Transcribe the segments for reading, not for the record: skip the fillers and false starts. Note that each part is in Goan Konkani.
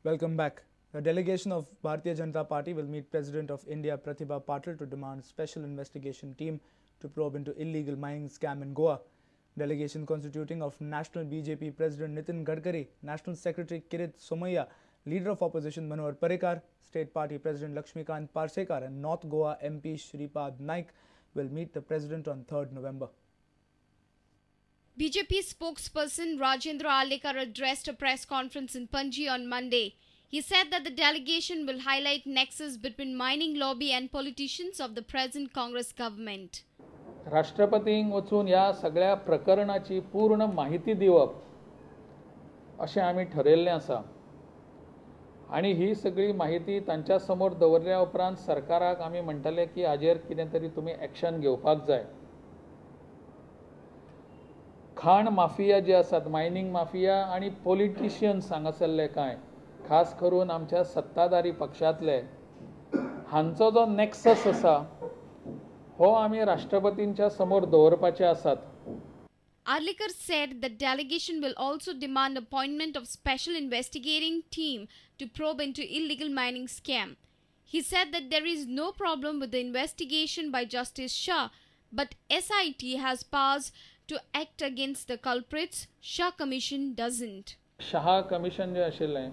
Welcome back. A delegation of Bharatiya Janata Party will meet President of India Pratibha Patil to demand special investigation team to probe into illegal mining scam in Goa. Delegation constituting of National BJP President Nitin Gadkari, National Secretary Kirit Somaiya, Leader of Opposition Manohar Parrikar, State Party President Lakshmikant Parsekar and North Goa MP Shripad Naik will meet the President on 3rd November. BJP spokesperson Rajendra Arlekar addressed a press conference in Panji on Monday. He said that the delegation will highlight nexus between mining lobby and politicians of the present Congress government. राष्ट्रपतींक वचून ह्या सगळ्या प्रकरणाची पूर्ण माहिती दिवप अशें आमी ठरयल्लें आसा आनी ही सगळी माहिती तांच्या समोर दवरल्या उपरांत सरकाराक आमी म्हणटले की हाजेर कितें तरी तुमी एक्शन घेवपाक जाय. खाण माफिया जे आसात, मायनींग माफिया आनी पॉलिटिशियन्स हांगासरले कांय खास करून आमच्या सत्ताधारी पक्षांतले हांचो जो नॅक्सस आसा हो आमी राष्ट्रपतींच्या समोर दवरपाचे आसात. Arlekar said the delegation will also demand appointment of special investigating team to probe into illegal mining scam. He said that there is no problem with the investigation by Justice Shah, but SIT has powers to act against the culprits. Shah Commission doesn't. Shah Commission जे आशिल्लें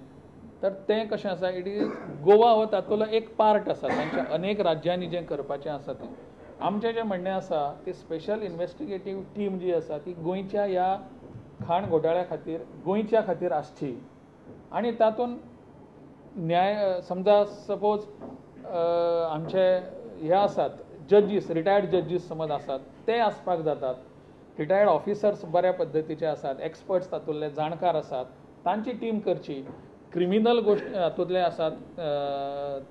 तर तें कशें आसा, it is Goa हो तातूंतलो एक पार्ट आसा. तांच्या अनेक राज्यांनी जें करपाचें आसा तें आमचें जें म्हणणें आसा ती स्पेशल इन्वेस्टिगेटीव टीम जी आसा ती गोंयच्या ह्या खाण घोटाळ्या खातीर गोंयच्या खातीर आसची आनी तातूंत न्याय समजा सपोज आमचे हे आसात जजीस, रिटायर्ड जजीस समज आसात ते आसपाक जातात, रिटायर्ड ऑफिसर्स बऱ्या पद्दतीचे आसात, एक्सपर्ट्स तातूंतले जाणकार आसात, तांची टीम करची. क्रिमिनल गोश्ट हातूंतले आसात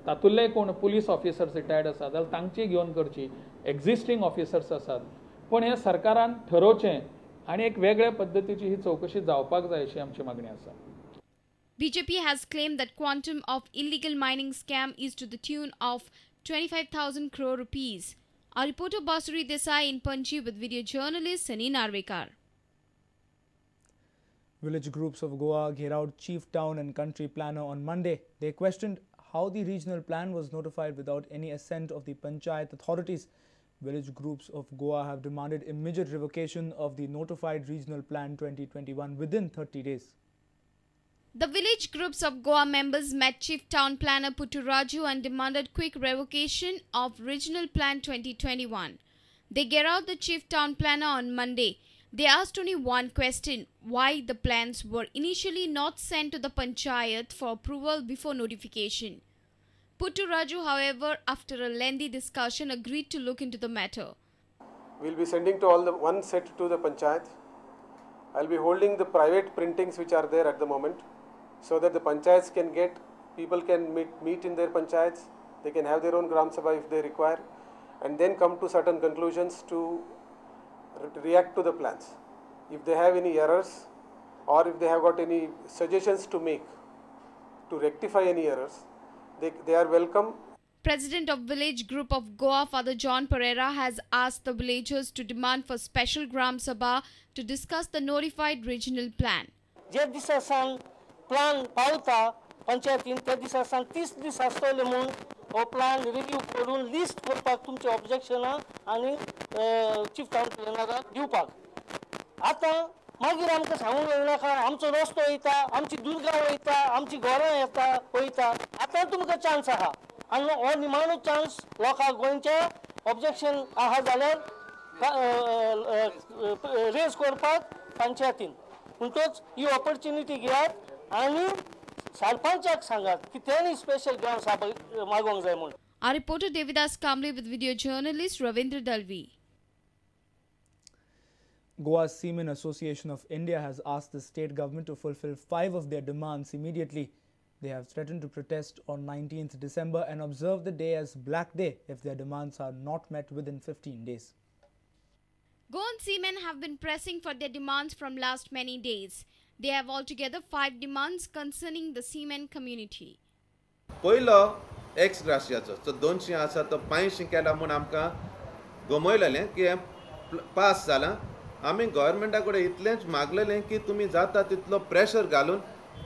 तातूंतले कोण पुलीस ऑफिसर्स रिटायर्ड आसात जाल्यार तांची घेवन करची, एक्झिस्टींग ऑफिसर्स आसात. पूण हें सरकारान ठरोवचें आनी एक वेगळे पद्दतीची ही चवकशी जावपाक जाय अशी आमची मागणी आसा. BJP has claimed that quantum of illegal mining scam is to the tune of 25,000 crore rupees. Our reporter Basuri Desai in Panji with video journalist Sunny Narvekar. Village groups of Goa gheraoed Chief Town and Country Planner on Monday. They questioned how the regional plan was notified without any assent of the panchayat authorities. Village groups of Goa have demanded immediate revocation of the notified regional plan 2021 within 30 days. The village groups of Goa members met Chief Town Planner Puttu Raju and demanded quick revocation of Regional Plan 2021. They gheraoed the Chief Town Planner on Monday. They asked only one question: why the plans were initially not sent to the panchayat for approval before notification. Puttu Raju, however, after a lengthy discussion, agreed to look into the matter. We'll be sending to all the one set to the panchayat. I'll be holding the private printings which are there at the moment, so that the panchayats can get, people can meet in their panchayats, they can have their own Gram Sabha if they require, and then come to certain conclusions to react to the plans. If they have any errors or if they have got any suggestions to make to rectify any errors, they are welcome. President of Village Group of Goa, Father John Pereira, has asked the villagers to demand for special Gram Sabha to discuss the notified regional plan. जे दिसा सान प्लान पावता पंचायतीन त्या दिसा सान 30 दीस आसतले म्हूण हो प्लान रिव्यू करून लिस्ट करपाक तुमचे ऑब्जेक्शनां आनी चीफ टावन प्लॅनराक दिवपाक. आतां मागीर आमकां सांगूंक मेळनाका आमचो रस्तो वयता, आमची दुर्गां वयता, आमची घरां येता वयता. आतां तुमकां चान्स आहा आनी हो निमाणो चान्स लोकांक गोंयच्या ऑब्जेक्शन आहा जाल्यार रेज करपाक पंचायतीन. म्हणटोच ही ऑपॉर्च्युनिटी घेयात आनी सरपंचाक सांगात की त्यांनी स्पेशल ग्राम सभा मागोवंक जाय म्हूण. Our reporter Devidas Kamble with video journalist Ravindra Dalvi. Goa Seamen Association of India has asked the state government to fulfill 5 of their demands immediately. They have threatened to protest on 19th December and observe the day as Black Day if their demands are not met within 15 days. Goan seamen have been pressing for their demands from last many days. They have altogether 5 demands concerning the seamen community. पयलो एक्स ग्राशियाचो तो 200 आसा तो 500 केला म्हूण आमकां गमयलेलें की हें पास जालां. आमी गव्हर्मेंटा कडेन इतलेंच मागलेलें की तुमी जाता तितलो प्रेशर घालून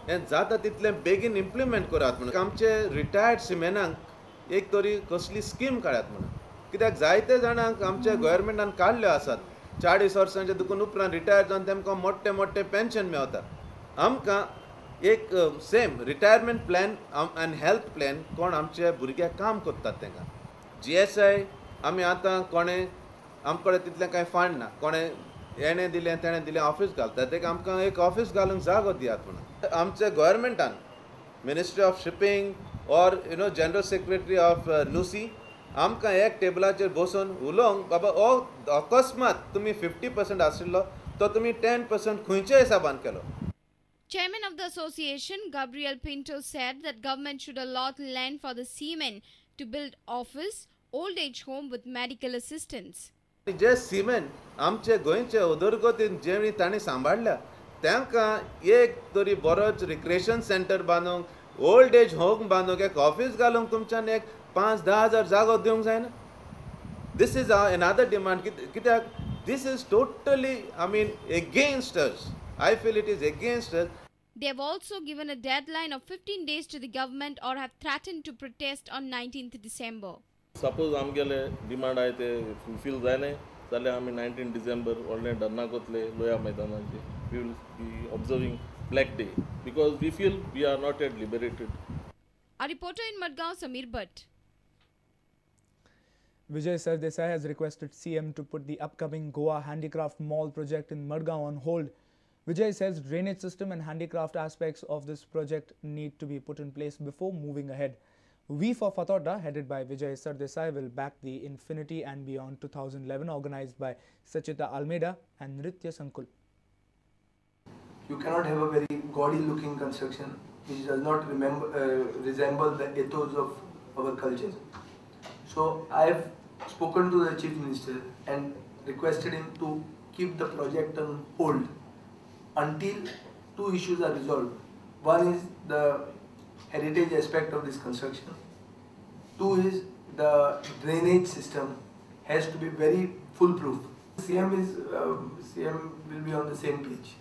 हें जाता तितलें बेगीन इम्प्लिमेंट करात म्हणून. आमचे रिटायर्ड सिमेनांक एक तरी कसली स्कीम काडात म्हणून, कित्याक जायते जाणांक आमच्या गव्हर्मेंटान काडल्यो आसात 40 वर्सांचे दुखून उपरांत रिटायर जावन तेमकां मोठे मोठे पेन्शन मेवता. आमकां एक same retirement plan आनी हेल्थ प्लॅन कोण आमचे भुरग्याक काम करतात तांकां GSI आमी आतां कोणें आमकडे तितलें कांय फंड ना, कोणें हेणें दिलें तेणें दिलें ऑफीस घालता, तेका आमकां एक ऑफीस घालूंक जागो दियात म्हणून. आमच्या गव्हर्मेंटान ministry of shipping or you know general secretary of NUSI आमकां एक टेबलाचेर बसून उलोवंक बाबा हो अकस्मात तुमी 50% आशिल्लो तो तुमी 10% खंयच्या हिसाबान केलो. Chairman of the association, Gabriel Pinto, said that government should allot land for the seamen to build office, old age home with medical assistance. J semen आमचे गोंयचे उदरगतीन जे तांणी सांबाळ्ळ्या तांकां एक तरी बरोच रिक्रिएशन सेंटर बांदूंक, ओल्ड एज होम बांदूंक, एक ऑफीस घालूंक तुमच्यान एक 5-10 हजार जागो दिवंक जायना. This is another demand, कित्याक this is totally I mean against us. I feel it is against us. They have also given a deadline of 15 days to the government or have threatened to protest on 19th December. Suppose आमगेले डिमांड आहाय ते फुलफील जायना जाल्यार आमी 19 डिसेंबर व्हडलें धरना कोतले लोया मैदानाचेर we will be observing black day because we feel we are not yet liberated. A reporter in Madgaon, Samir Bhatt. Vijay Sardesai has requested CM to put the upcoming Goa Handicraft Mall project in Madgaon on hold. Vijay says drainage system and handicraft aspects of this project need to be put in place before moving ahead. We for Fatorda, headed by Vijay Sardesai, will back the Infinity and Beyond 2011 organized by Sachita Almeida and Nritya Sankul. You cannot have a very gaudy looking construction which does not resemble the ethos of our culture. So I have spoken to the Chief Minister and requested him to keep the project on hold until two issues are resolved. One is the heritage aspect of this construction. Two is the drainage system has to be very foolproof. CM will be on the same page.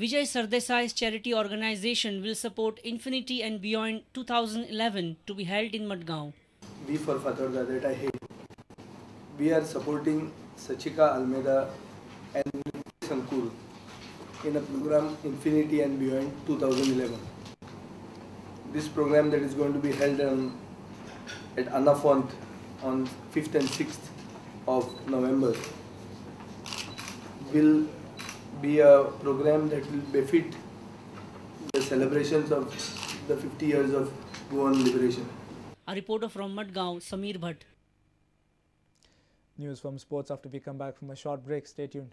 Vijay Sardesai's charity organization will support Infinity and Beyond 2011 to be held in Madgaon. We for Fatorda that I hate. We are supporting Sachika Almeida and Nritya Sankul in a program Infinity and Beyond 2011. This program that is going to be held at Anafont on 5th and 6th of November will be a program that will befit the celebrations of the 50 years of Goan liberation. A reporter from Madgaon, Samir Bhatt. News from sports after we come back from a short break. Stay tuned.